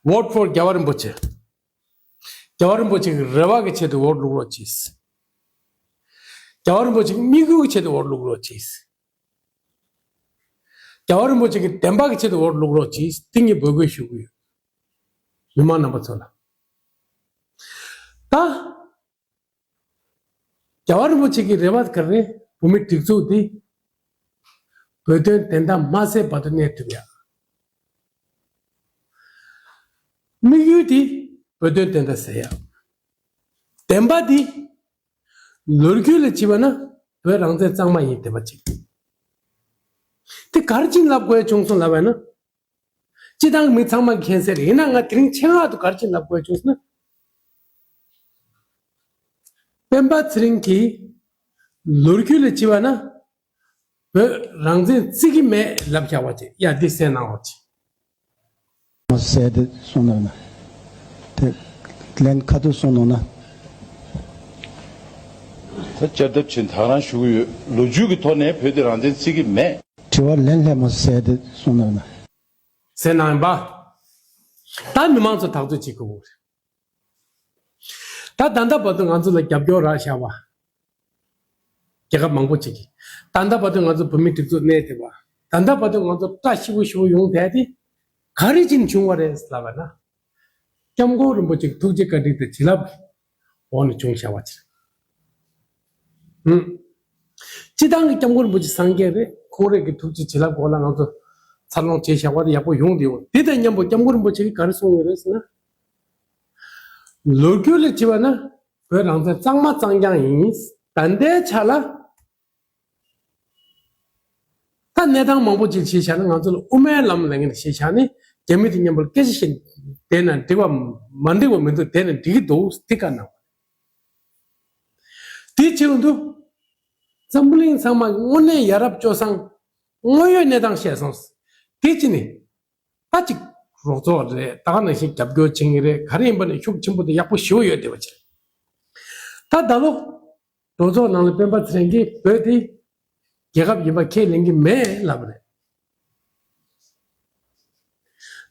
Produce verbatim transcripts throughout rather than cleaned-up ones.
Vote for རྒྱལ་བ་རིན་པོ་ཆེ། རྒྱལ་བ་རིན་པོ་ཆེ་གི་རེ་བ་གི་ཆེད་དུ་འོ་བླུག་རོགས་གྱིས། རྒྱལ་བ་རིན་པོ་ཆེ་གི་དམིགས་ཡུལ་གྱི་ཆེད་དུ་འོ་བླུག་རོགས་གྱིས། རྒྱལ་བ་རིན་པོ་ཆེ་གི་བདེན་པ་གི་ཆེད་དུ་འོ་བླུག་རོགས་གྱིས། དེ་ངས་འབོད་སྐུལ་ཞུ་གི་ཡོད། མི་མང་རྣམ་པ་ཚོ་ལ། ད། རྒྱལ་བ་རིན་པོ་ཆེ་གི་རེ་བ་ག་རེ། བོད་མི་སྒྲིག་འཛུགས་འདི་བོད་དོན་བདེན་མཐའ་མ་གསལ་བར་དུ་གནས་ཐུབ་ཡ། དམིགས་ཡུལ་འདི་བོད་དོན་བདེན་མཐའ་གསལ་ཡ། བདེན་པ་འདི་ལོ་རྒྱུས་ལ་བྱས་པ་ན་བོད་རང་བཙན་གཙང་མ་ཡིན་བདེན་པ་གཅིག། དེ་ག་རེ་བྱས་ལབ་དགོས་བྱུང་སོང་ལབ་པ་ན། སྤྱི་བཏང་མི་ཚང་མ་མཁྱེན་གསལ་རེད། ཡིན་ན་ང་དེ་རིང་ཆེད་མངགས་དུ་ག་རེ་བྱས་ལབ་དགོས་བྱུང་སོང་ན། སྤེན་པ་ཚེ་རིང་གིས་ལོ་རྒྱུས་ལ་བྱས་པ་ན་བོད་རང་བཙན་བརྩི་གི་མེད་ལབ་བཞག་པ་ཅིག། ཡ་འདི་གསན་གནང་རོགས་གྱིས། མ་ཟད་དེ་གསུངས་གནང་ན། དེ་ལན་ཁ་ཐུག་གསུངས་གནང་ན། ད་བསྐྱར་ལྡབ་ཆེན་ད་རང་ཞུ་གི་ཡོད། ལོ་རྒྱུས་ཀྱི་ཐོག་ནས་བོད་དེ་རང་བཙན་བརྩི་གི་མེད། དྲི་བ་ལན་སླེབས་མ་ཟད་དེ་གསུངས་གནང་ན། ཟེར་གནང་ཡིན་པ། ད་མི་མང་ཚོ་ཐག་གཅོད་བྱེད་དགོས། ད་ད་ལྟ་བར་དུ་ང་ཚོ་ལ་རྒྱབ་སྐྱོར་རག་བཞག་པ། རྒྱལ་ཁབ་མང་པོ་ཅིག་གིས། ད་ལྟ་བར་དུ་ང་ཚོ་བོད་མི་སྒྲིག་འཛུགས་གནས་བསྡད་པ། ད་ལྟ་བར་དུ་ང་ཚོ་བཀྲ་ཤིས་པོ་ཞེ་པོ་ཡོང་བསྡད་དེ། ག་རེ་བྱས་ནས་བྱུང་བ་རེད་ལབ་པ་ན། སྐྱབས་མགོན་རིན་པོ་ཆེ་གི་ཐུགས་རྗེ་བཀའ་དྲིན་དང་བྱིན་རླབས་ཀྱི་འོག་ནས་བྱུང་བཞག་པ་ཅིག། ཧུམ། སྤྱི་བཏང་གི་སྐྱབས་མགོན་རིན་པོ་ཆེ་སངས་རྒྱས་རེད། ཁོང་རང་གི་ཐུགས་རྗེ་བྱིན་རླབས་འོག་ལ་ང་ཚོ་འཚར་ལོངས་བྱས་བཞག་པ་དེ་ཡག་པོ་ཡོང་བསྡད་ཡོད། དེ་དང་མཉམ་པོ་སྐྱབས་མགོན་རིན་པོ་ཆེ་གིས་ག་རེ་གསུངས་ཡོད་རེད་ཟེར་ན། ལོ་རྒྱུས་ལ་བྱས་པ་ན་བོད་རང་བཙན་གཙང་མ་གཙང་རྐྱང་ཡིན། ད་ལྟའི་ཆ་ལ། ད་གནས་སྟངས་མང་པོ་ཅིག་བྱས་བཞག་ན། ང་ཚོ་ལ་དབུ་མའི་ལམ་ལབ་མཁན་བྱས་བཞག་ནས་རྒྱ་མི་དང་མཉམ་པོ་སྐད་ཆ་བཤད་བསྡད་ན་འགྲིག་པ་མ་འགྲིག་པ་མི་འདུག། བསྡད་ན་འགྲིག་གི་འདུག། དེ་བཀའ་གནང་། དེ་བྱེད་དུས་འཛམ་བུ་གླིང་ཚང་མ་དངོས་གནས་ཡ་རབས་སྤྱོད་བཟང་དངོས་ཡོད་གནས་སྟངས་བཤད་སོང་། དེ་བྱས་ནས་ད་ཅིག་རོགས་ཚོགས་རེད། ད་ག་ནང་བཞིན་རྒྱབ་སྐྱོར་བྱེད་མཁན་རེད། ག་རེ་ཡིན་པ་ནས་ཤུགས་ཆེན་པོ་དང་ཡག་པོ་ཞེ་པོ་ཡོད་བསྡད་པ་བྱས། ད་ད་ལོ་རོགས་ཚོགས་ནང་ལ་སྤེན་པ་ཚེ་རིང་གིས་བོད་དེ་རྒྱལ་ཁབ་ཡིན་པ་ཁས་ལེན་གྱི་མེད་ལབ་པ་རེད།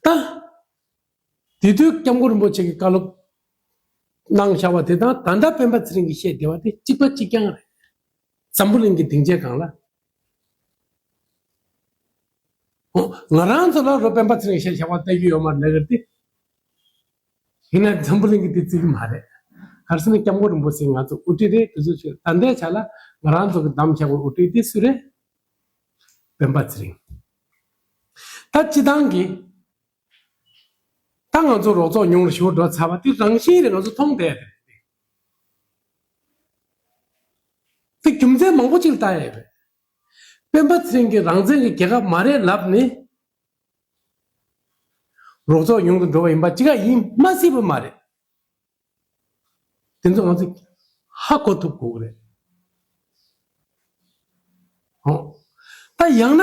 ད་དེ་དུས་སྐྱབས་མགོན་རིན་པོ་ཆེ་གིས་བཀའ་སློབ་གནང་བཞག་པ་དེ་དང་ད་ལྟ་སྤེན་པ་ཚེ་རིང་གིས་བཤད་བསྡད་པ་དེ་གཅིག་པ་གཅིག་རྐྱང་རེད། འཛམ་བུ་གླིང་གི་སྡིངས་ཆའི་སྒང་ལ། ཨོ། ང་རང་ཚོ་ལ་རོ་སྤེན་པ་ཚེ་རིང་བཤད་བྱ་བ་ལྟ་རྒྱུ་ཡོད་མ་རེད་ལབ་ཀྱི་རེད་དེ། ཡིན་ན་འཛམ་བུ་གླིང་གིས་དེ་བརྩི་གི་མ་རེད། ག་རེ་ཟེར་ན་སྐྱབས་མགོན་རིན་པོ་ཆེ་ང་ཚོ་དབུ་ཁྲིད་རེད། དེ་ཚོ་ཆོས་ད་ལྟའི་ཆ་ལ་ང་རང་ཚོ་གི་བདམས་བྱ་བའི་དབུ་ཁྲིད་དེ་སུ་རེད། སྤེན་པ་ཚེ་རིང་། ད་སྤྱི་བཏང་གི་ད་ང་ཚོ་རོགས་ཚོགས་ཉུང་རུ་ཞེ་པོ་འགྲོ་ཚར་བ་དེ་རང་བཞིན་རེད། ང་ཚོ་མཐོང་བསྡད་དེ་རེད། དེ་རྒྱུ་མཚན་མང་པོ་ཅིག་ལ་ལྟ་ཡས་རེད། སྤེན་པ་ཚེ་རིང་གིས་རང་བཙན་གྱི་རྒྱལ་ཁབ་མ་རེད་ལབ་ནས་རོགས་ཚོགས་ཉུང་དུ་འགྲོ་བ་ཡིན་པ་ཅི་ག་ཡིན་མ་སྲིད་པ་མ་རེད། དེ་ཚོ་ང་ཚོ་ཧ་གོ་ཐུབ་དགོས་ཀྱི་རེད། ཨོ། ད་ཡང་ན།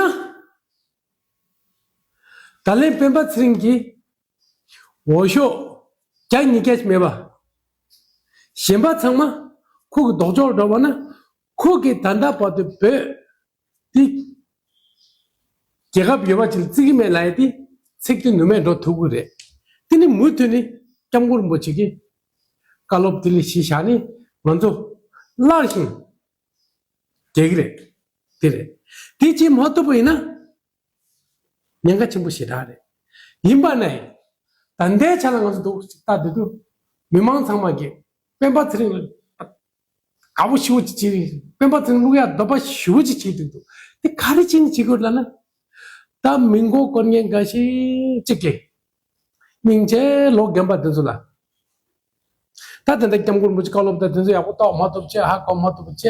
ད་ལན་སྤེན་པ་ཚེ་རིང་གིས་འོས་ཤོག་བརྒྱ་ཉིས་བརྒྱ་ཞིག་མེད་པ། གཞན་པ་ཚང་མ་ཁོ་གི་ལྡོག་ཕྱོགས་འགྲོ་བ་ན། ཁོ་གིས་ད་ལྟ་བར་དུ་བོད་འདི་རྒྱལ་ཁབ་ཡོད་པ་ཅིག་བརྩི་གི་མེད་ལབ་ཡ་དེ་ཚིག་དེ་ནུ་མས་འགྲོ་ཐུབ་ཀྱི་རེད། དེ་ནི་མུ་མཐུད་ནས་སྐྱབས་མགོན་རིན་པོ་ཆེ་གིས་བཀའ་སློབ་དེ་ལ་གཞི་བཞག་ནས་ང་ཚོ་སླར་ཞིང་རྒྱས་ཀྱི་རེད། དེ་རེད། དེ་བྱེད་མ་ཐུབ་པ་ཡིན་ན། ཉེན་ཁ་ཆེན་པོ་ཞེ་དྲག་རེད། ཡིན་པ་ནས། ད་ལྟའི་ཆ་ལ་ང་ཚོ་འདུག་ཅིག་ལྟ་དུས་དུས། མི་མང་ཚང་མ་གིས་སྤེན་པ་ཚེ་རིང་ལ་དགའ་པོ་ཞེ་པོ་ཅིག་བྱེད། སྤེན་པ་ཚེ་རིང་བླུག་ཡ་འདོད་པ་ཞེ་པོ་ཅིག་བྱེད་འདུག་འདུག། དེ་ག་རེ་བྱས་ནས་བྱེད་དགོས་ལབ་ན། ད་མི་མགོ་སྐོར་མཁན་འགའ་ཞིག་ཅིག་གིས། སྙིང་རྗེ་ལོ་རྒན་པ་དེ་ཚོ་ལ། ད་དེ་འདྲ་སྐྱབས་མགོན་རིན་པོ་ཆེ་བཀའ་སློབ་དང་དེ་ཚོ་ཡག་པོ་རྟོགས་མ་ཐུབ་བྱས། ཧ་གོ་མ་ཐུབ་བྱས།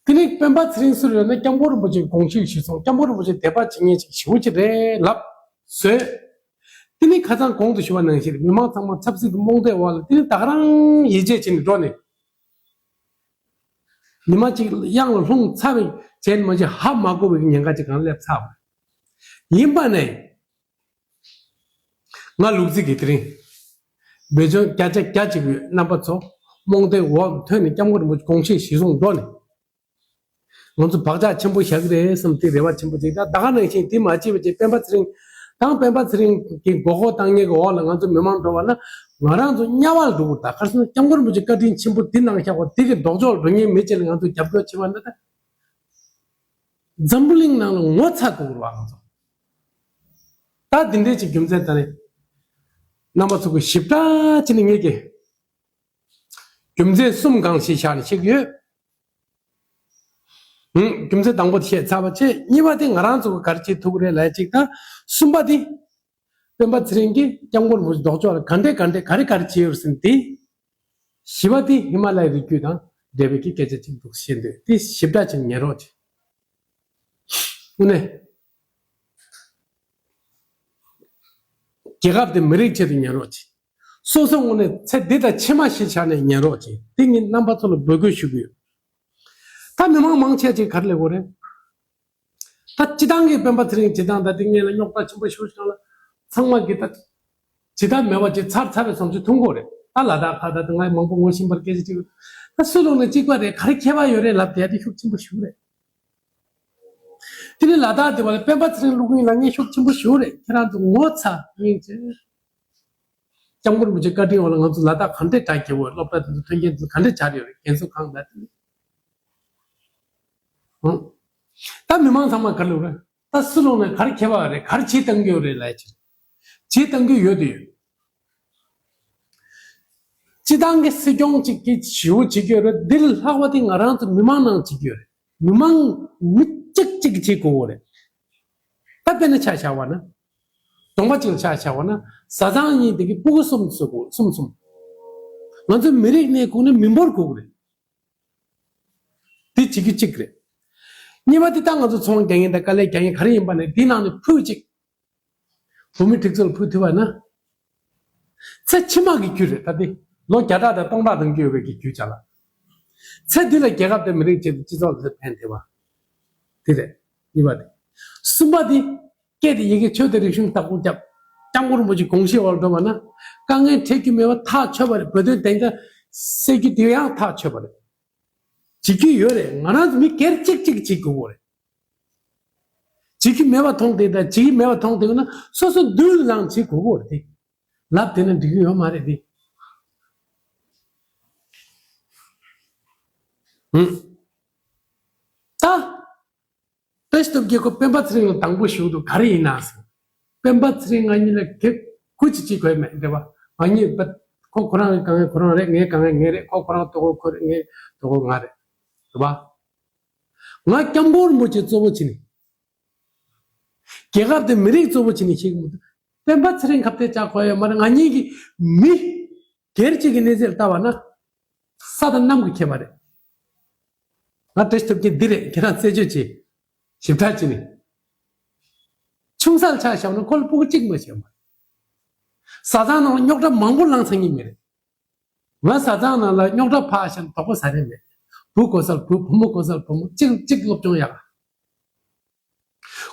དེ་ནས་སྤེན་པ་ཚེ་རིང་སུ་རེད་ན་སྐྱབས་མགོན་རིན་པོ་ཆེའི་དགོངས་གཞི་གཞིར་བཟུང་། སྐྱབས་མགོན་རིན་པོ་ཆེ་དད་པ་བྱེད་མཁན་ཅིག་ཞེ་པོ་ཅིག་རེད་ལབ་བཟོས། དེ་ནས་ཁ་སང་གོང་དུ་ཞུས་པ་ནང་བཞིན་མི་མང་ཚང་མ་ཆབ་སྲིད་ཀྱི་རྨོངས་དད་འོག་ལ། དེ་ནས་ད་ག་རང་ཡིད་ཆེས་བྱས་ནས་འགྲོ་ནས། ཉི་མ་གཅིག་གཡང་ལ་ལྷུང་ཚར་བའི་རྗེས་མ་གཞི་ཧ་མ་གོ་བའི་ཉེན་ཁ་ཅིག་གང་སླེབས་ཚར་བ་ཡིན་པ་ནས། ང་ལུག་རྫི་གིས་དེ་རིང་འབད་བརྩོན་བརྒྱ་ཆ་བརྒྱ་བྱེད་ཀྱི་ཡོད། རྣམ་པ་ཚོ་རྨོངས་དད་འོག་ཐོན་ནས་སྐྱབས་མགོན་རིན་པོ་ཆེ་དགོངས་གཞི་གཞིར་བཟུང་འགྲོ་ནས། ང་ཚོ་བག་ཆགས་ཆེན་པོ་བཞག་གི་རེད་བསམ་དེ་རེ་བ་ཆེན་པོ་ཅིག། ད་ད་ག་ནང་བཞིན་དེ་མ་བྱས་པ་བྱས། སྤེན་པ་ཚེ་རིང་ གང་སྤེན་པ་ཚེ་རིང་གི་མགོ་སྐོར་བཏང་མཁན་གྱི་འོག་ལ་ང་ཚོ་མི་མང་འགྲོ་བ་ན་ང་རང་ཚོ་དམྱལ་བར་འགྲོ་གི་ད། ག་རེ་ཟེར་ན་སྐྱབས་མགོན་རིན་པོ་ཆེ་བཀའ་དྲིན་ཆེན་པོ་འདི་གནང་བཞག་པ་འདི་གི་ལྡོག་ཕྱོགས་འགྲོ་མཁན་མི་གཅིག་ལ་ང་ཚོ་རྒྱབ་སྐྱོར་བྱེད་པ་ན་ད། འཛམ་བུ་གླིང་ནང་ལ་ངོ་ཚ་དགོས་རེད་བ་ང་ཚོ། ད་འདི་འདྲའི་ཅིག་རྒྱུ་མཚན་ད་ནི་རྣམ་པ་ཚོ་གི་ཞིབ་ཕྲ་ཅིག་ནི་ངེད་ཀྱི་རྒྱུ་མཚན་གསུམ་གང་ཞིག་བཞག་ནས་ཞིག་ཡོད། ཧུམ། རྒྱུ་མཚན་དང་པོ་དེ་བཤད་ཚར་བ་བྱས། གཉིས་པ་དེ་ང་རང་ཚོ་གི་ག་རེ་བྱེད་ཐུབ་ཀྱི་རེད་ལབ་ཅིག་དང་། གསུམ་པ་དེ། སྤེན་པ་ཚེ་རིང་གིས་སྐྱབས་མགོན་རིན་པོ་ཆེ་ལྡོག་ཕྱོགས་ལ་ག་འདྲས་ག་འདྲས་ག་རེ་ག་རེ་བྱས་ཡོད་ཟིན་ཏེ། བཞི་པ་དེ་ཧི་མ་ལ་ཡའི་རི་རྒྱུད་དང་འབྲེལ་བའི་གི་སྐད་ཆ་ཅིག་འདུག་བཤད་འདོད་དེ་ཞིབ་ཕྲ་ཅིག་ཉན་རོགས་གྱིས། དངོས་གནས། རྒྱལ་ཁབ་དེ་མི་རིགས་ཆེད་དུ་ཉན་རོགས་གྱིས། སོ་སོ་དངོས་གནས་ཚེ་འདི་དང་ཕྱི་མ་ཞིག་ཆགས་ནས་ཉན་རོགས་གྱིས། དེ་ངས་རྣམ་པ་ཚོ་ལ་འབོད་སྐུལ་ཞུ་གི་ཡོད། ད་མི་མང་མང་ཆེ་ཅིག་ག་རེ་ལབ་དགོས་རེད། ད་སྤྱི་བཏང་གི་སྤེན་པ་ཚེ་རིང་སྤྱི་བཏང་ད་དེ་ངས་ལ་རྙོག་དྲ་ཆེན་པོ་ཞིག་བྱུང་ལ། ཚང་མ་གི་ད་ཇི་ལྟར་མེད་པ་ཅིག་ཚར་ཚར་བའི་བཟང་སྤྱོད་མཐོང་གི་རེད། ད་ལ་དྭགས་ཁ་ད་ད་ང་མང་པོ་ངོ་ཤེས་པར་སྐད་ཆ་ཅིག་ད་སུ་ལོག་ནས་གཅིག་པ་རེད་ག་རེ་ཁྱད་པར་ཡོད་རེད་ལབ་དེ་དེ་ཤུགས་ཆེན་པོ་ཞིག་རེད། དེ་ནི་ལ་དྭགས་དེ་བ་ལ་སྤེན་པ་ཚེ་རིང་ལུག་གིན་ལ་ངས་ཤུགས་ཆེན་པོ་ཞིག་རེད། ཁྱེད་རང་ཚོ་ངོ་ཚ་ཡིན་ཅེ། སྐྱབས་མགོན་རིན་པོ་ཆེ་བཀའ་དྲིན་འོག་ལ་ང་ཚོ་ལ་དྭགས་ག་འདྲས་གྲ་རྒྱས་པོ་སློབ་གྲྭ་དེ་ཚོ་མཐུན་རྐྱེན་དེ་ཚོ་ག་འདྲས་སྦྱར་ཡོད་རེད། རྒན་གསོ་ཁང་ད་དེ་ནི། ད་མི་མང་ཚང་མ་ག་རེ་ལབ་རེད། ད་སུ་ལོག་ནས་ག་རེ་ཁྱད་པར་རེད། ག་རེ་བྱེད་བཏང་གི་ཡོད་རེད་ལབ་ཅིག་བྱེད་བཏང་གི་ཡོད་དེ་ཡོད། སྤྱི་བཏང་གི་སྲིད་སྐྱོང་གཅིག་གིས་ཞེ་པོ་བྱེད་ཀྱི་ཡོད་རེད། འདི་ལས་ལྷག་པ་དེ་ང་རང་ཚོ་མི་མང་ནང་བྱེད་ཀྱི་ཡོད་རེད། མི་མང་མི་གཅིག་གཅིག་གིས་བྱེད་དགོས་རེད། ད་དཔེར་ན་ཆ་བཞག་པ་ན། གདོང་པ་གཅིག་ལ་ཆ་བཞག་པ་ན་བཟའ་ཚང་གཉིས་དེ་གི་སྤུ་གུ་གསུམ་གསུམ་གསུམ་གསུམ། ང་ཚོའི་མི་རིགས་ནས་ཁུངས་ནས་མི་འབོར་དགོས་རེད། དེ་བྱེད་རྒྱུ་གཅིག་རེད། གཉིས་པ་དེ་ད་ང་ཚོ་ཚོང་རྒྱག་མཁན་དང་དཀའ་ལས་རྒྱག་མཁན་ག་རེ་ཡིན་པ་ནས་དེའི་ནང་ནས་ཕུད་གཅིག་བོད་མི་སྒྲིག་འཛུགས་ལ་ཕུལ་ཐུབ་པ་ན། ཚེ་ཕྱི་མ་གི་རྒྱུ་རེད་ད་དེ། ལོ་བརྒྱ་ཕྲག་དང་སྟོང་ཕྲག་དང་རྒྱུ་ཡོད་པའི་གི་རྒྱུ་ཅག་ལ། ཚེ་འདི་ལ་རྒྱལ་ཁབ་དང་མི་རིགས་ཆེད་དུ་སྤྱི་ཚོགས་ལ་ཕན་ཐེབས་པ། དེ་རེད། གཉིས་པ་དེ། གསུམ་པ་དེ། སྐད་དེ་ཡི་གེ་ཆོས་དང་རིག་གཞུང་བདག་པོ་རྒྱབ། སྐྱབས་མགོན་རིན་པོ་ཆེ་དགོངས་གཞི་འོག་ལ་འགྲོ་བ་ན། དཀའ་ངལ་འཕྲད་རྒྱུ་མེད་པ་ཐག་ཆོད་པ་རེད། བོད་དོན་བདེན་མཐའ་གསལ་རྒྱུ་དེ་ཡང་ཐག་ཆོད་པ་རེད། བྱེད་རྒྱུ་ཡོད་རེད། ང་རང་ཚོ་མི་སྒེར་གཅིག་གཅིག་བྱེད་དགོས་རེད། བྱེད་རྒྱུ་མེད་པ་མཐོང་དེ་དང་བྱེད་ཀྱི་མེད་པ་མཐོང་དེ་ན་སོ་སོ་མདུན་ལ་བྱེད་དགོས་རེད་དེ། ལབ་དེ་ན་འགྲིག་གི་ཡོད་མ་རེད་དེ། ཧུམ། ད། བཀྲ་ཤིས་སྟོབས་རྒྱལ་ཁོ་སྤེན་པ་ཚེ་རིང་ལ་དང་པོ་ཞུགས་འདུག་ག་རེ་ཡིན་ན་ཟེར། སྤེན་པ་ཚེ་རིང་ང་གཉིས་ལ་གེ་ཁུ་ཅི་ཅི་གོ་མེད་རེད་བ། ང་གཉིས་པ་ཁོ་ཁོ་རང་གི་དཀའ་ངལ་ཁོ་རང་རེད། ངའི་དཀའ་ངལ་ངའི་རེད། ཁོ་ཁོ་རང་ལྟོ་གོས་ཁོ་རེད། ངའི་ལྟོ་གོས་ང་རེད། རེད་བ། ང་སྐྱབས་མགོན་རིན་པོ་ཆེ་གཙོ་བོ་བྱས་ནས། རྒྱལ་ཁབ་དེ་མི་རིགས་གཙོ་བོ་བྱས་ནས་བཤད་ཀྱི་མི་འདུག་སྤེན་པ་ཚེ་རིང་ཁ་གཏད་བཅག་དགོས་ཡོད་མ་རེད། ང་གཉིས་ཀྱི་མི་སྒེར་གཅིག་གི་གནས་ཚད་ལ་ལྟ་བ་ན། ས་དང་གནམ་གྱི་ཁྱད་པར་རེད། ང་བཀྲ་ཤིས་སྟོབས་རྒྱལ་འདི་རེད། ཁྱེད་རང་རྩད་གཅོད་བྱེད། ཞིབ་ཕྲ་བྱས་ནས། ཆུང་ས་ལ་ཆ་བཞག་ན་ཁོ་ལ་སྤུ་གུ་གཅིག་མ་བྱས་མ་རེད། བཟའ་ཚང་ནང་ལ་རྙོག་དྲ་མང་པོ་ལངས་ཚར་མཁན་མི་རེད། ང་བཟའ་ཚང་ནང་ལ་རྙོག་དྲ་ཕར་བཞག་ན་དོགས་པ་ཟ་རེ་མེད། བུ་གོ་ས་ལ་བུ། བུ་མོ་གོ་ས་ལ་བུ་མོ། གཅིག་གཅིག་སློབ་སྦྱོང་ཡག་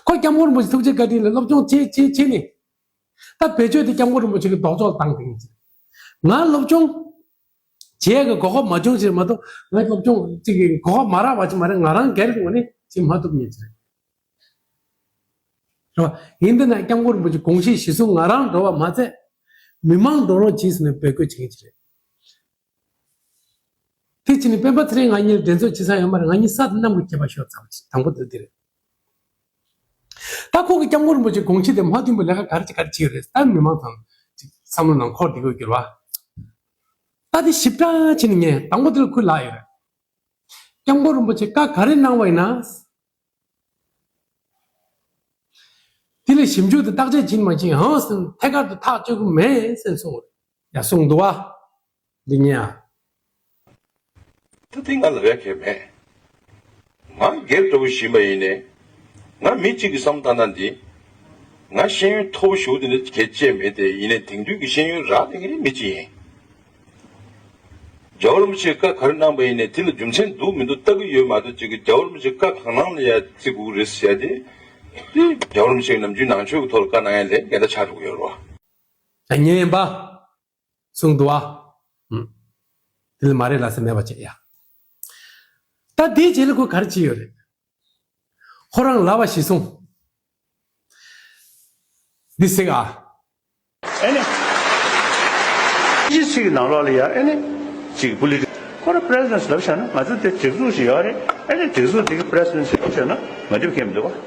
ཁོ་སྐྱབས་མགོན་རིན་པོ་ཆེ་ཐུགས་རྗེ་བཀའ་དྲིན་ལ་སློབ་སྦྱོང་བྱེད་བྱེད་བྱེད་ནས། ད་བེད་སྤྱོད་དེ་སྐྱབས་མགོན་རིན་པོ་ཆེ་གི་ལྡོག་ཕྱོགས་ལ་བཏང་བསྡད་ཡིན་ཟེར། ང་སློབ་སྦྱོང་བྱེད་ཡག་གི་གོ་སྐབས་མ་བྱུང་ཟེར་མ་གཏོགས། ང་སློབ་སྦྱོང་གཅིག་གི་གོ་སྐབས་མ་རག་པ་ཅིག་མ་རེད། ང་རང་སྒེར་གྱི་ངོས་ནས་བྱེད་མ་ཐུབ་མཁན་ཅིག་རེད། རེད་བ། ཡིན་དེ་ན་སྐྱབས་མགོན་རིན་པོ་ཆེ་དགོངས་གཞི་གཞི་བཟུང་ང་རང་འགྲོ་བ་མ་ཚད། མི་མང་འགྲོ་རོགས་གྱིས་ཟེར་ནས་འབོད་སྐུལ་བྱེད་མཁན་ཅིག་རེད། དེ་ཕྱིན་ནས་སྤེན་པ་ཚེ་རིང་ང་གཉིས་འགྲན་རྩོད་བྱེད་ས་ཡོད་མ་རེད། ང་གཉིས་ས་དང་གནམ་གྱི་ཁྱད་པར་ཤོར་ཚར་བ་ཞིག་དང་པོ་དེ་འདི་རེད། ད་ཁོ་གི་སྐྱབས་མགོན་རིན་པོ་ཆེ་དགོངས་གཞི་དེ་མ་མཐུན་པའི་ལས་ཀ་ག་རེ་ཅིག་ག་རེ་བྱེད་ཡོད་རེད། ད་མི་མང་ཚང་ཅིག་བསམ་བློ་ནང་འཁོར་བསྡད་དགོས་ཀྱི་རེད་བ། ད་དེ་ཞིབ་ཕྲ་བྱས་ནས་ངས་དང་པོ་དེ་ལ་ཁོས་ལབ་ཡོད་རེད། སྐྱབས་མགོན་རིན་པོ་ཆེ་བཀའ་ག་རེ་གནང་བ་ཡིན་ན། དེ་ལ་ཞིབ་འཇུག་དང་བརྟག་དཔྱད་བྱེད་མ་བྱེད་ཧང་སང་ཐད་ཀར་དུ་ཐག་གཅོད་ཀྱི་མེད་ཟེར་གསུངས་རེད། ཡ་གསུངས་འདུག་བ། འདི་ཉན་ཨ། ད་དེ་ང་ལ་རེ་གལ་མེད། ང་སྒེར་འདྲ་བོ་ཞིག་མ་ཡིན་ནས། ང་མི་གཅིག་གི་བསམ་བློ་བཏང་ན་འདི། ང་ཤེས་ཡོན་མཐོ་པོ་ཞིག་དེ་འདྲ་གལ་ཆེ་མེད་དེ། ཡིན་ནའི་དེང་དུས་ཀྱི་ཤེས་ཡོན་རག་ལས་མཁན་མི་གཅིག་ཡིན། རྒྱལ་བ་རིན་པོ་ཆེས་བཀའ་ག་རེ་གནང་པ་ཡིན་ནའི་དེ་ལ་རྒྱུ་མཚན་འདུག་མི་འདུག་ལྟ་གི་ཡོད་མ་གཏོགས། གཅིག་གི་རྒྱལ་བ་རིན་པོ་ཆེ་བཀའ་གང་གནང་ལ་ཡ་བརྩི་དགོས་རེད་ཟེར་ཡ་དེ། དེ་རྒྱལ་བ་རིན་པོ་ཆེ་གི་ནམ་རྒྱུན་ནང་ཆོས་ཀྱི་ཐོག་ལ་བཀའ་གནང་ཡ་ལས་འགལ་ཟླ་ཆགས་འགྲོ་གི་ཡོད་རེད་བ། ད་ཉན་ཡིན་པ། གསུངས་འདུག་བ། ཨུམ། དེ་ལ་མ་རེད་ལབ་ས་མེད་པ་བྱས་ཡ། ད་དེའི་རྗེས་ལ་ཁོས་ག་རེ་བྱས་ཡོད་རེད། ཁོ་རང་ལབ་པ་གཞིར་བཟུང་། འདི་ཟེར་ག་ཨེ་ནི། ཅི་ཞིག་ནང་ལོགས་ལ་ཡ་ཨེ་ནི། ཅིག་པོ་ལི་ཊི་ཁོ་ར་པི་རེ་སི་ཌེན་ཊི་ལབ་བཞག་ན་ང་ཚོ་དེ་སྒྲིག་འཛུགས་ཤིག་ཡོད་རེད། ཨེ་ནི་སྒྲིག་འཛུགས་དེ་གི་པི་རེ་སི་ཌེན་ཊི་ལབ་བཞག་ན་ང་འགྲིག་གི་མི་འདུག་ག་དེ་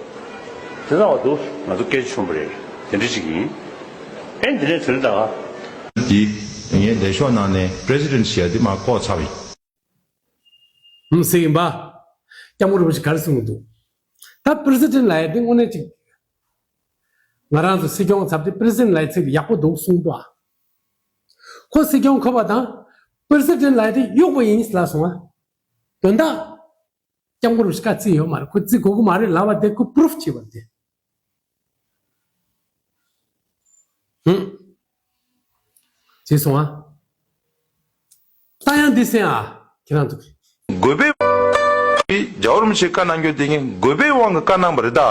ཚང་བ་འདུག་ང་ཚོ་སྐད་ཆ་ཆེན་པོ་རེད། དེ་འདྲ་ཞིག་ཡིན། ཨེ་འདི་ནས་ཚུར་ད་ག་འདི་ངས་ལས་ཤོག་ནང་ནས་པི་རེ་སི་ཌེན་ཊི་ཞེས་དེ་མར་བཀོག་ཚར་བ་ཡིན། ཧུམ་ཟེར་ཡིན་པ། སྐྱབས་མགོན་རིན་པོ་ཆེ་ག་རེ་གསུང་གི་འདུག་ད་པི་རེ་སི་ཌེན་ཊི་ལབ་ཡ་དེ་དངོས་གནས་ཅིག་ང་རང་ཚོ་སྲིད་སྐྱོང་ཚབ་དེ་པི་རེ་སི་ཌེན་ཊི་ལབ་ཡ་ཚིག་དེ་ཡག་པོ་འདུག་གསུང་འདུག་ཨ། ཁོ་སྲིད་སྐྱོང་ཁོ་པ་དང་པི་རེ་སི་ཌེན་ཊི་ལབ་ཡ་དེ་གཡུག་པ་ཡིན་ལབ་སོང་ཨ། དོན་དག་སྐྱབས་མགོན་རིན་པོ་ཆེ་བཀའ་བརྩི་ཡོད་མ་རེད། ཁོ་བརྩི་དགོས་ཀྱི་མ་རེད་ལབ་པ་དེ་ཁོ་པུ་རུབ་བྱས་པ་རེད་དེ། ཧུམ། བྱས་སོང་ཨ། ད་ཡང་འདི་གསན་ཨ། ཁྱེད་རང་ཚོ། དགོས་པའི། རྒྱལ་བ་རིན་པོ་ཆེས་བཀའ་གནང་རྒྱུ་དེ་ངས་དགོས་པའི་དབང་གིས་བཀའ་གནང་བ་རེད་ད།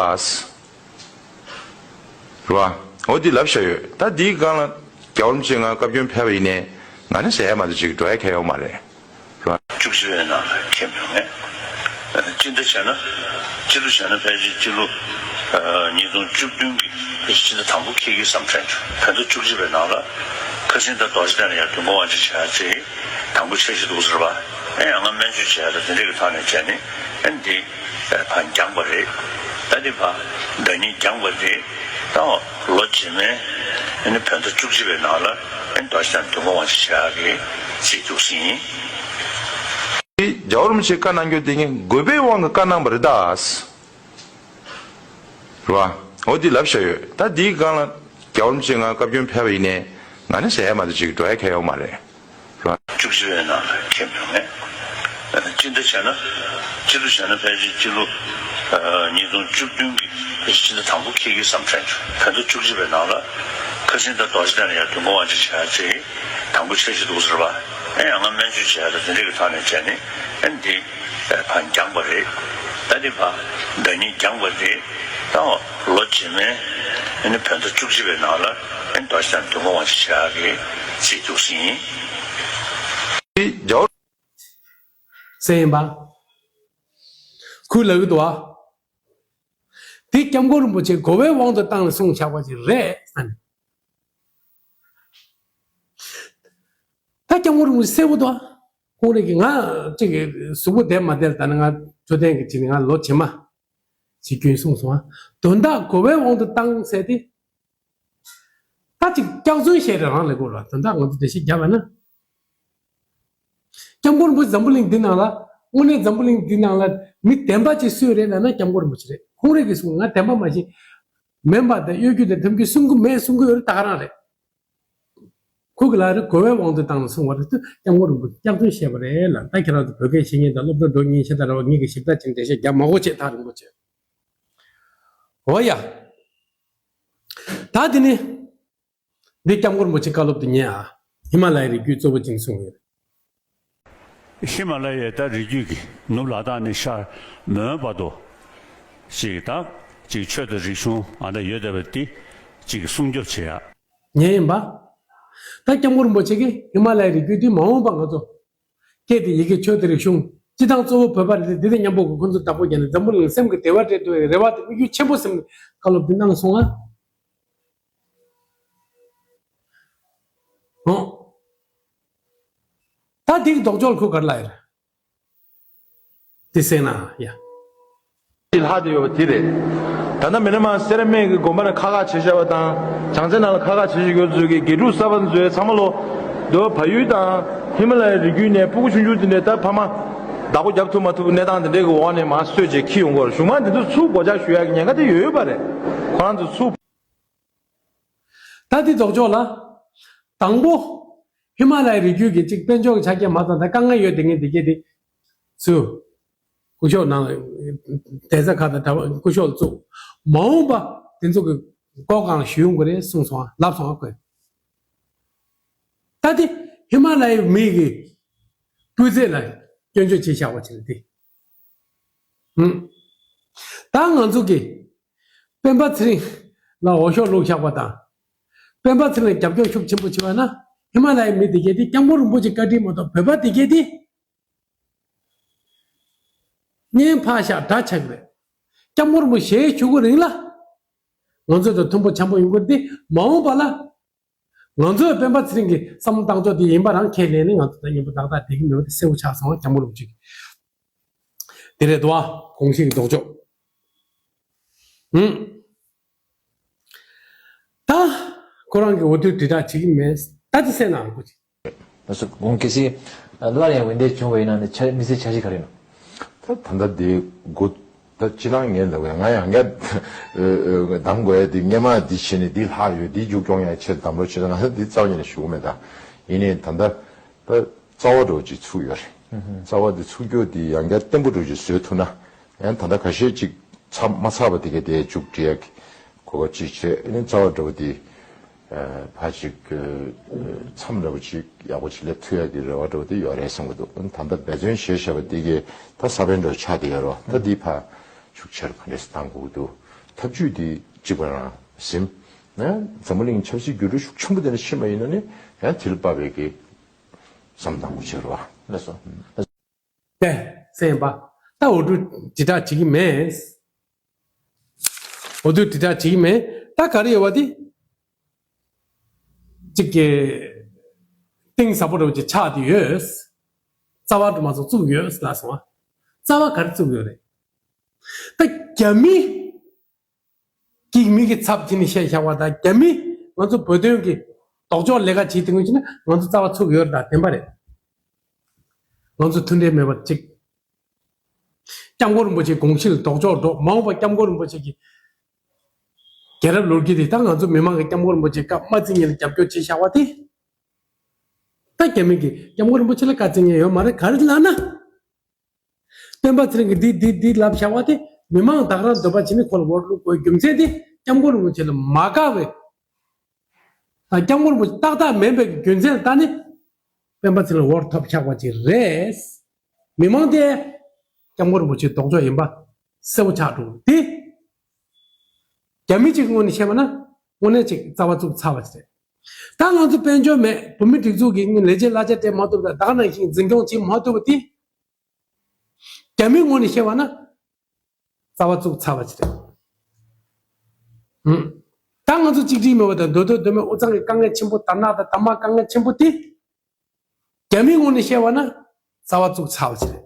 རེད་བ། འོ་འདི་ལབ་བཞག་ཡོད། ད་འདིའི་སྒང་ལ་རྒྱལ་བ་རིན་པོ་ཆེ་ང་བཀའ་བཀྱོན་ཕེབས་པ་ཡིན་ནའི་ང་ནི་ཟེར་ཡ་མ་གཏོགས་ཅིག་འགྲོ་ཡ་གང་ཡོད་མ་རེད། བཅུ་གཅིག་པའི་ནང་ལ་ཁེལ་མྱོང་ངས། སྤྱི་ཟླ་བྱས་ན། སྤྱི་ཟླ་བྱས་ན་ཕལ་ཆེར་སྤྱི་ལོ་ཉིས་སྟོང་བཅུ་བདུན་གྱི་ཕལ་ཆེར་ཕྱི་ཟླ་དང་པོ་འཁེལ་གྱི་བསམ་དྲན་བྱུང་། ཕན་ཚུན་བཅུ་གཅིག་པའི་ནང་ལ་ཁ་སང་ད་རྡོ་རྗེ་གདན་ལ་ཡར་དུས་འཁོར་དབང་ཆེན་བྱས་ཚེ་དང་པོ་འཆར་གཞི་འདུག་ཟེར་བ། ཨེ་ཡང་ང་སྨན་བཅོས་བྱས་ལ་དེ་འདྲས་ཀྱི་ཐོག་ནས་བྱས་ནས་ཨེ་འདི་ཕར་འགྱངས་པ་རེད། ད་འདི་ཕར་ཟླ་ཉིན་འགྱངས་པ་རེད། ད་ལོ་རྗེས་མའི་ཨ་ནི་བོད་ཟླ་བཅུ་གཅིག་པའི་ནང་ལ་ཨ་ནི་རྡོ་རྗེ་གདན་དུས་འཁོར་དབང་ཆེན་བྱ་གི་རྩིས་འདུག་ཟིན། རྒྱལ་བ་རིན་པོ་ཆེས་བཀའ་གནང་རྒྱུ་དེ་ངས་དགོས་པའི་དབང་གིས་བཀའ་གནང་བ་རེད་ད། རེད་བ། འོ་འདི་ལབ་བཞག་ཡོད། ད་འདིའི་སྒང་ལ་རྒྱལ་བ་རིན་པོ་ཆེས་ང་བཀའ་བཀྱོན་ཕེབས་པ་ཡིན་ནའི་ང་ནི་ཟེར་ཡ་མ་གཏོགས་ཅིག་འགྲོ་ཡ་གང་ཡོད་མ་རེད། བཅུ་གཅིག་པའི་ནང་ལ་ཁེལ་མྱོང་ངས། སྤྱི་ཟླ་བྱས་ན། སྤྱི་ཟླ་བྱས་ན་ཕལ་ཆེར་སྤྱི་ལོ་ཉིས་སྟོང་བཅུ་བདུན་གྱི་ཕལ་ཆེར་ཕྱི་ཟླ་དང་པོ་འཁེལ་གྱི་བསམ་དྲན་བྱུང་། ཕན་ཚུན་བཅུ་གཅིག་པའི་ནང་ལ་ཁ་སང་ད་རྡོ་རྗེ་གདན་ལ་ཡར་དུས་འཁོར་དབང་ཆེན་བྱ་ཚེ་དང་པོ་འཆར་གཞི་འདུག་ཟེར་བ། ཨེ་ཡང་ང་སྨན་བཅོས་བྱས་ལ་དེ་འདྲས་ཀྱི་ཐོག་ནས་བྱས་ནས་ཨེ་འདི་ཕར་འགྱངས་པ་རེད། ད་འདི་ཕར་ཟླ་ཉིན་འགྱངས་པ་རེད། ད་ལོ་རྗེས་མའི་ཨ་ནི་བོད་ཟླ་བཅུ་གཅིག་པའི་ནང་ལ་ཨ་ནི་རྡོ་རྗེ་གདན་དུས་འཁོར་དབང་ཆེན་བྱ་གི་རྩིས་འདུག་ཟིན། རྒྱལ་བ། ཟེར་ཡིན་པ། ཁོས་ལབ་ཀྱི་འདུག་བ། འདི་སྐྱབས་མགོན་རིན་པོ་ཆེ་དགོས་པའི་དབང་དུ་བཏང་ནས་གསུངས་བཞག་པ་ཅིག་རེད་ཟེར་ནས། ད་སྐྱབས་མགོན་རིན་པོ་ཆེ་གསལ་པོ་འདུག་བ། ཁོང་རང་གིས་ང་ཅིག་གཟུགས་པོ་བདེ་མ་བདེ་ལ་ད་ནི་ང་འཕྲོད་བསྟེན་གྱི་ཅིག་ནི་ང་ལོ་རྗེས་མ་ཅིག་རྒྱུན་གསུངས་སོང་བ། དོན་དག་དགོས་པའི་དབང་དུ་བཏང་ཟེར་ཏེ། ད་ཅིག་སྐྱག་རྫུན་བཤད་རེ་རང་ལས་དགོས་ར། དོན་དག་ང་ཚོ་འགྲེལ་བཤད་བརྒྱབ་པ་ན། སྐྱབས་མགོན་རིན་པོ་ཆེ་འཛམ་བུ་གླིང་འདི་ནང་ལ། དངོས་གནས་འཛམ་བུ་གླིང་འདི་ནང་ལ་མི་བདེན་པ་ཅིག་སུ་རེད་ལབ་ན་སྐྱབས་མགོན་རིན་པོ་ཆེ་རེད། ཁོང་རང་གིས་གསུངས། ང་བདེན་པ་མ་ཤེས། མེན་པ་དང་གཡོ་སྒྱུ་དང་ཐབས་སྐྱོ་གསུང་གི་མེད་གསུང་གི་ཡོད་རེད། ད་ག་རང་རེད། ཁོ་གི་ལ་རེ་དགོས་པའི་དབང་དུ་བཏང་ནས་གསུངས་པ་རེད། དུ་སྐྱབས་མགོན་རིན་པོ་ཆེ་སྐྱག་རྫུན་བཤད་པ་རེད་ལ། ད་ཁྱེད་རང་ཚོ་བོད་སྐད་ཤེས་མཁན་དང་སློབ་གྲྭ་འགྲོ་མཁན་ཤ་སྟག་རེད་བ། ངེད་ཀྱི་ཞིབ་ཕྲ་ཅིག་འགྲེལ་བཤད་རྒྱབ་མ་དགོས་བྱས། ཐག་རིང་པོ་བྱས། འོ་ཡ། ད་དེ་ནི། འདི་སྐྱབས་མགོན་རིན་པོ་ཆེ་བཀའ་སློབ་དེ་ཉན་ཨ། ཧི་མ་ལ་ཡའི་རི་རྒྱུད་གཙོ་བོ་ཅིག་གསུངས་ཡོད། ཧི་མ་ལ་ཡའི་ད་རི་རྒྱུད་ཀྱི་ནུབ་ལ་དྭགས་ནས་ཤར་མོན་བར་དུ་ཅིག་ད་ཅིག་ཆོས་དང་རིག་གཞུང་ཨ་ད་ཡོད་བསྡད་པ་འདི་ཅིག་སྲུང་སྐྱོབ་བྱེད་ཡ། ཉན་ཡིན་པ། ད་སྐྱབས་མགོན་རིན་པོ་ཆེ་གིས་ཧི་མ་ལ་ཡའི་རི་རྒྱུད་འདི་མ་འོངས་པ་ང་ཚོ་སྐད་དེ་ཡི་གེ་ཆོས་དང་རིག་གཞུང་སྤྱི་བཏང་གཙོ་བོ་བོད་པ་རེད་དེ། འདི་དང་མཉམ་པོ་གི་ཁོང་ཚོ་བདག་པོ་རྒྱག་ནས་འཛམ་བུ་གླིང་སེམས་ཀྱི་བདེ་བ་སྤྲད་ཐུབ་པའི་རེ་བ་དང་དམིགས་ཡུལ་ཆེན་པོ་ཟིན་བཀའ་སློབ་འདི་གནང་སོང་ཨ། ཨོ། ད་འདི་གི་ལྡོག་ཕྱོགས་ལ་ཁོས་ག་རེ་ལབ་ཡོད་རེད། འདི་གསན་ན་ཡ། ལྷག་བསྡད་ཡོད་པ་འདི་རེད། ད་ལྟ་མི་ནི་མ་སེ་ར་སྨད་ཀྱི་དགོན་པ་ནས་ཁག་ཁག་བྱས་བཞག་པ་དང་། བྱང་རྩེ་ནང་ལ་ཁག་ཁག་བྱས་བཞག་ཡོད་ཚོད་ཀྱི་དགེ་ཕྲུག་གསར་པ་ཚོས་ཚང་མ་ལོ། འདི་བ་ཡུལ་དང་ཧི་མ་ལ་ཡའི་རི་རྒྱུད་ནས་སྤུ་གུ་ཆུང་ཆུང་དེ་འདྲས་ད་ཕ་མ་བདག་པོ་རྒྱབ་ཐུབ་མ་ཐུབ་གནས་སྟངས་དེ་འདྲས་ཀྱི་འོག་ནས་མར་གསོས་བྱས་འཁྱེར་ཡོང་གི་ཡོད་རེད། གཞུག་མ་འདི་ཚོ་ཚུར་སྒོ་ལྕགས་གཞུ་ཡག་གི་ཉེན་ཁ་དེ་ཡོད་ཡོད་པ་རེད། ཁོ་རང་ཚོ་ཚུར། ད་འདི་ལྡོག་ཕྱོགས་ལ། དང་པོ། ཧི་མ་ལ་ཡའི་རི་རྒྱུད་ཀྱི་གཅིག་དཔལ་འབྱོར་གྱི་ཆ་རྐྱེན་མ་ཚང་དང་དཀའ་ངལ་ཡོད་དེ་ངས་འདི་གས་དེ། ཚུར། སྐུ་ཞབས་ནང་། བསྡད་ས་ཁག་དང་གྲྭ་པ་སྐུ་ཞབས་བཙུགས། མ་འོངས་པ་དེ་ཚོ་གི་སྒོ་གང་ལ་ཞུ་ཡོང་གི་རེད་གསུངས་སོང་ཨ། ལབ་སོང་ཨ་ཁོས། ད་དེ་ཧི་མ་ལ་ཡའི་མི་གི་སྤུས་ཚད་ལ་སྐྱོན་བརྗོད་བྱས་བཞག་པ་ཅིག་རེད་དེ། ཧུམ། ད་ང་ཚོ་གི་སྤེན་པ་ཚེ་རིང་ལ་འོས་ཤོག་བླུགས་བཞག་པ་དང་། སྤེན་པ་ཚེ་རིང་ལ་རྒྱབ་སྐྱོར་ཤུགས་ཆེན་པོ་བྱས་པ་ན། ཧི་མ་ལ་ཡའི་མི་དེ་གས་དེ་སྐྱབས་མགོན་རིན་པོ་ཆེ་བཀའ་དྲིན་མ་གཏོགས་བོད་པ་དེ་གས་དེ། གཉེན་ཕག་ཤ་འདྲ་ཆགས་རེད། སྐྱབས་མགོན་རིན་པོ་ཆེ་ཞུ་གི་རིང་ལ། ང་ཚོ་དང་མཐུན་པོ་འཆམ་པོ་ཡོང་གི་རེད་དེ། མ་འོངས་པ་ལ་ང་ཚོའི་སྤེན་པ་ཚེ་རིང་གི་བསམ་བློ་བཏང་ཕྱོགས་དེ་ཡིན་པ་རང་ཁས་ལེན་ནས། ང་ཚོ་ད་མཉམ་པོ་ཏག་ཏག་བསྡད་ཀྱི་མེད་པ་དེ་གསལ་པོ་ཆགས་སོང་། སྐྱབས་མགོན་རིན་པོ་ཆེ་གིས་དེ་རེད་དོ། དགོངས་གཞི་གི་ལྡོག་ཕྱོགས། ཧུམ། ད་ཁོ་རང་གིས་འོས་བསྡུ་དྲིལ་བསྒྲགས་བྱེད་ཀྱི་མེད། ད་དེ་གསན་ན་ཨང་ཁུ་ཅིག་ལགས་སོ། དགོངས། གལ་སྲིད་སླར་ཡང་འོས་འདེམས་བྱུང་བ་ཡིན་ན་ནི་ཆ་དམིགས་བསལ་འཆར་གཞི་ག་རེ་ཡིན་ནམ། ད་ད་ལྟ་དེ་འགོ་ད་སྤྱིར་བཏང་ངས་ལབ་ཡ། ང་ཡང་བསྐྱར་གདམ་དགོས་ཡ་དེ། སྔས་མ་འདི་བྱས་ནས་འདི་ལྷག་ཡོད། འདི་མཇུག་སྐྱོང་ཡ་ཆེད་གདམ་རོགས་བྱེད་ན། ང་འདི་རྩ་བ་ཉིད་ནས་ཞུ་གི་མེད། ད་ཡིན་ནའི་ད་ལྟ་ད་རྩ་བ་འདྲ་བོ་ཅིག་ཚུགས་ཡོད་རེད། རྩ་བ་འདི་ཚུགས་རྒྱུ་འདི་ཡང་བསྐྱར་བརྟན་པོ་འདྲ་བོ་ཅིག་བཟོས་ཐུབ་ན། ཡང་ད་ལྟ་ཁ་ཤས་ཅིག་ཚར་མ་ཚར་བ་དེ་གའི་དེ་མཇུག་སྒྲིལ་ཡ་གི་གོ་སྐབས་ཅིག་བྱས། ཨ་ནི་རྩ་བ་འདྲ་བོ་དེ་ཕར་ཅིག་མཚམས་འདྲ་བོ་ཅིག་ཡག་པོ་ཅིག་སླེབས་ཐུབ་ཡ་གི་རེ་བ་འདྲ་བོ་དེ་ཡོད་རེད་བསམ་གྱི་འདུག་ཨ་ནི་ད་ལྟ་འབད་བརྩོན་བྱས་བཞག་པ་དེ་གའི་ད་ས་བོན་འདྲ་བོ་ཆགས་བསྡད་ཡོད་རེད་བ། ད་འདི་ཕར་ཤུགས་ཆེར་ག་འདྲས་སེ་གཏང་དགོས་ཀྱི་འདུག་ཐབས་ཇུས་དེ་གཅིག་པ་རང་ཟིན་ན། འཛམ་བུ་གླིང་ཆབ་སྲིད་འགྱུར་འགྲོས་ཤུགས་ཆེན་པོ་དེ་འདྲ་ཕྱིན་པ་ཡིན་ན་ནི། ཡང་དེ་ལ་དཔག་པའི་གི་བསམ་བློ་གཏང་དགོས་ཀྱི་རེད་བ། ལགས་སོ། ཏེ་སེ་ཡིན་པ། ད་འོས་བསྡུ་དྲིལ་བསྒྲགས་བྱེད་ཀྱི་མེད། འོས་བསྡུ་དྲིལ་བསྒྲགས་བྱེད་ཀྱི་མེད། ད་ག་རེ་ཡོད་པ་དེ། གཅིག་གི་གཏིང་ཟབ་པོ་འདྲ་བོ་ཅིག་ཆགས་བསྡད་ཡོད། རྩ་བ་དུ་མ་སོང་བཙུགས་ཡོད་ལབ་སོང་བ། རྩ་བ་ག་རེ་བཙུགས་ཡོད་རེད། ད་རྒྱ་མི་གིས་མི་གི་ཚབ་བྱས་ནས་བཤད་བཞག་པ་དང་། རྒྱ་མི་ང་ཚོ་བོད་དོན་གྱི་ལྡོག་ཕྱོགས་ལས་ཀ་བྱེད་དེ་སྔོན་ཕྱིན་ན་ང་ཚོ་རྩ་བ་ཚུགས་ཡོད་རེད། ད་བདེན་པ་རེད། ང་ཚོ་མཐུན་སྒྲིལ་མེད་པ་གཅིག་སྐྱབས་མགོན་རིན་པོ་ཆེའི་དགོངས་གཞི་ལ་ལྡོག་ཕྱོགས་འགྲོ། མ་འོངས་པ་སྐྱབས་མགོན་རིན་པོ་ཆེ་གི་རྒྱལ་རབས་ལོ་རྒྱུས་དེ། ད་ང་ཚོ་མི་མང་གིས་སྐྱབས་མགོན་རིན་པོ་ཆེ་སྐབས་མ་བརྩི་མཁན་ལ་རྒྱབ་སྐྱོར་བྱས་བཞག་པ་དེ། ད་རྒྱ་མི་གིས་སྐྱབས་མགོན་རིན་པོ་ཆེ་ལ་བཀའ་བཙན་མཁན་ཡོད་མ་རེད། ག་རེ་ལབ་ན། སྤེན་པ་ཚེ་རིང་གིས་འདི་འདི་འདི་ལབ་བཞག་པ་དེ། མི་མང་བདག་རང་འདོད་པ་བྱས་ནས་ཁོ་ལ་འོས་བླུག་དགོས་རྒྱུ་མཚན་དེ། སྐྱབས་མགོན་རིན་པོ་ཆེ་ལ་མ་དགའ་བའི། ད་སྐྱབས་མགོན་རིན་པོ་ཆེ་ཏག་ཏག་མིན་པའི་རྒྱུ་མཚན་ལ་བལྟས་ནས་སྤེན་པ་ཚེ་རིང་འོས་ཐོབ་ཆགས་པ་ཅིག་རེད། མི་མང་དེ་སྐྱབས་མགོན་རིན་པོ་ཆེའི་ལྡོག་ཕྱོགས་ཡིན་པ་གསལ་པོ་ཆགས་འགྲོ་གི་རེད། དེ་རྒྱ་མི་གཅིག་གི་ངོས་ནས་བཤད་པ་ན་དངོས་གནས་ཅིག་རྩ་བ་བཙུགས་ཚར་བ་ཅིག་རེད། ད་ང་ཚོ་དཔལ་འབྱོར་མེད། བོད་མི་སྒྲིག་འཛུགས་ཀྱི་ལས་བྱེད་གླ་ཆ་སྤྲད་མ་ཐུབ་པ་དང་། ད་ག་ནང་བཞིན་འཛིན་སྐྱོང་བྱེད་མ་ཐུབ་པ་དེ། རྒྱ་མིའི་ངོས་ནས་བཤད་པ་ན་རྩ་བ་བཙུགས་ཚར་བ་ཅིག་རེད། ཧུམ། ད་ང་ཚོ་གཅིག་སྒྲིལ་མེད་པ་དང་། མདོ་སྟོད་མདོ་སྨད་དབུས་གཙང་གི་དཀའ་ངལ་ཆེན་པོ། དར་ནག་དང་དར་དམར་དཀའ་ངལ་ཆེན་པོ་དེ། རྒྱ་མིའི་ངོས་ནས་བཤད་པ་ན་རྩ་བ་བཙུགས་ཚར་བ་ཅིག་རེད།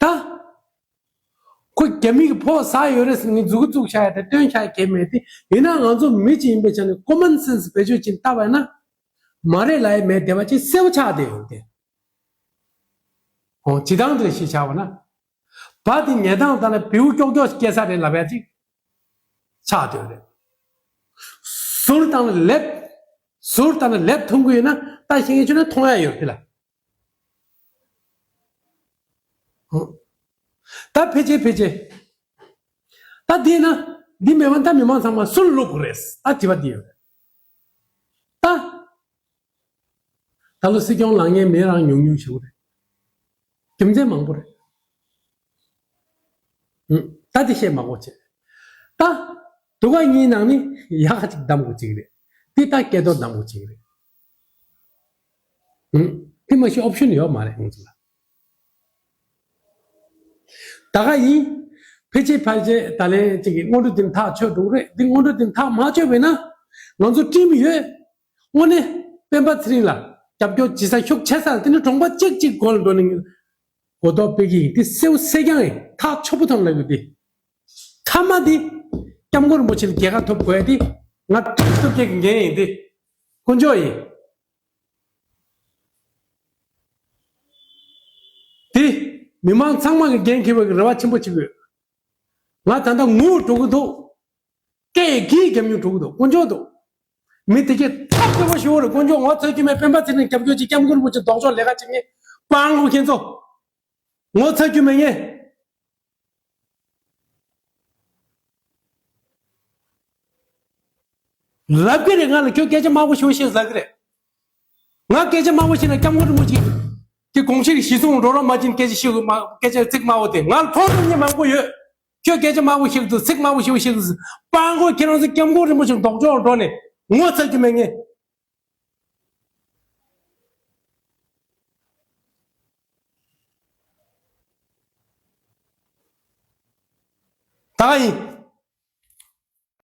ད་ཁོ་རྒྱ་མི་གིས་ཕོགས་ཟ་ཡོད་རེད་ཟེར་ནས་མཛུབ་གུ་བཙུགས་བཞག་ཡ་དེ་སྟོན་བཞག་ཡ་གང་ཡང་མེད་དེ། ཡིན་ན་ང་ཚོ་མི་གཅིག་ཡིན་པའི་ཆ་ནས་ཀོ་མན་སེན་སི་བེད་སྤྱོད་བྱས་བལྟས་པ་ཡིན་ན། མ་རེད་ལབ་ཡ་མེད་བསྡད་པ་ཅིག་གསལ་པོ་ཆགས་བསྡད་ཡོད་དེ། འོ། སྤྱིར་བཏང་དེ་ཞིག་ཆགས་པ་ན། བ་དེ་ཉལ་སྟངས་ལྟར་ན་བེའུ་ཀྱོག་ཀྱོག་སྐྱེ་ས་རེད་ལབ་ཡ་ཅིག་ཆགས་བསྡད་ཡོད་རེད། ཟུར་བཏང་ན་ལེབ། ཟུར་བཏང་ན་ལེབ་མཐོང་གི་ཡོད་ན། ད་ཤེས་མཁན་བྱུང་ན་མཐོང་ཡ་ཡོད་དེ་ལ། ད་ཕལ་ཆེར་ཕལ་ཆེར། ད་དེས་ན་འདི་མེད་པ་ད་མི་མང་ཚང་མ་སུ་ལ་བླུག་དགོས་རེད། ད་དྲི་བ་འདི་ཡོད་རེད། ད་ད་ལོ་སྲིད་སྐྱོང་ལངས་མཁན་མི་རང་ཉུང་ཉུང་ཞིག་རེད། རྒྱུ་མཚན་མང་པོ་རེད། ད་དེ་བཤད་མ་དགོས་བྱས། ད་དུ་ག་གཉིས་ནང་ནས་ཡག་ག་ཅིག་གདམ་དགོས་ཅིག་རེད། དེ་ད་སྐལ་རྡོར་གདམ་དགོས་ཅིག་རེད། ཨུམ། དེ་མ་གཞི་ཨོབ་ཤན་ཡོད་མ་རེད་ང་ཚོ་ལ། ད་ག་ཡིན། ཕལ་ཆེར་ཕལ་ཆེར་ད་ལན་གཅིག་གི་སྔོན་འགྲོ་དེ་ཐག་ཆོད་འགྲོ་གི་རེད། འདི་སྔོན་འགྲོ་དེ་ཐག་མ་ཆོད་པས་ན། ང་ཚོ་ཊིམ་ཡོད། དངོས་གནས་སྤེན་པ་ཚེ་རིང་ལ་རྒྱབ་སྐྱོར་བྱེད་ས་ཤུགས་ཆེ་ས་དེ་ནི་གྲོང་པ་གཅིག་གཅིག་སྒོ་ལ་འགྲོ་ནས་གོ་རྟོགས་སྤེལ་གྱི་ཡིན། དེ་གསལ་པོ་གསལ་རྐྱང་ཡིན། ཐག་ཆོད་པོ་ཐོག་ལ་ཡོད་དེ། མཐའ་མ་དེ་སྐྱབས་མགོན་རིན་པོ་ཆེ་ལ་རྒྱལ་ཁ་ཐོབ་དགོས་ཡ་དེ་ང་ཐུབ་ཐུབ་སྐྱེ་གི་འགན་ཡིན་དེ། དཀོན་མཆོག་ཡིན། དེ་མི་མང་ཚང་མ་གི་འགན་འཁྱེར་བའི་རེ་བ་ཆེན་པོ་བྱེད་དགོས། ང་ད་ལྟ་ངུ་འགྲོ་གི་འདུག་སྐད་ཀྱིས་རྒྱབ་མྱུར་འགྲོ་གི་འདུག་དཀོན་མཆོག་འདུག་མི་དེ་གས་ཐག་ཆོད་པོ་ཞུ་བ་རེད། དཀོན་མཆོག་ངོ་ཚ་རྒྱུ་མེད། སྤེན་པ་ཚེ་རིང་རྒྱབ་སྐྱོར་བྱེད། སྐྱབས་མགོན་རིན་པོ་ཆེ་ལྡོག་ཕྱོགས་ལས་ཀ་བྱེད་མཁན་སྤྲང་པོ་ཁྱེད་ཚོ། ངོ་ཚ་རྒྱུ་མེད་ངས། ལབ་ཀྱི་རེད། ང་ལ་ཁྱོད་སྐད་ཆ་དམའ་པོ་ཞིག་བཤད་ཟེར་གི་རེད། ང་སྐད་ཆ་དམའ་པོ་བཤད་ན་སྐྱབས་མགོན་རིན་པོ་ཆེ་གི་དགོངས་གཞི་གི་གཞི་བཟུང་འགྲོ་རོགས་མ་བྱིན། སྐད་ཆ་ཞིག་མ་སྐད་ཆ་ཚིག་དམའ་པོ་དེ་ང་ལ་ཐོག་ཏུ་མི་མང་པོ་ཡོད། ཁྱོད་སྐད་ཆ་དམའ་པོ་བཤད་འདུག་ཚིག་དམའ་པོ་ཞིག་བཤད་འདུག་སྤྲང་པོ་ཁྱེད་རང་ཚོ་སྐྱབས་མགོན་རིན་པོ་ཆེ་ལྡོག་ཕྱོགས་འགྲོ་ནས་ངོ་ཚ་རྒྱུ་མེད་ངས། ད་ག་ཡིན།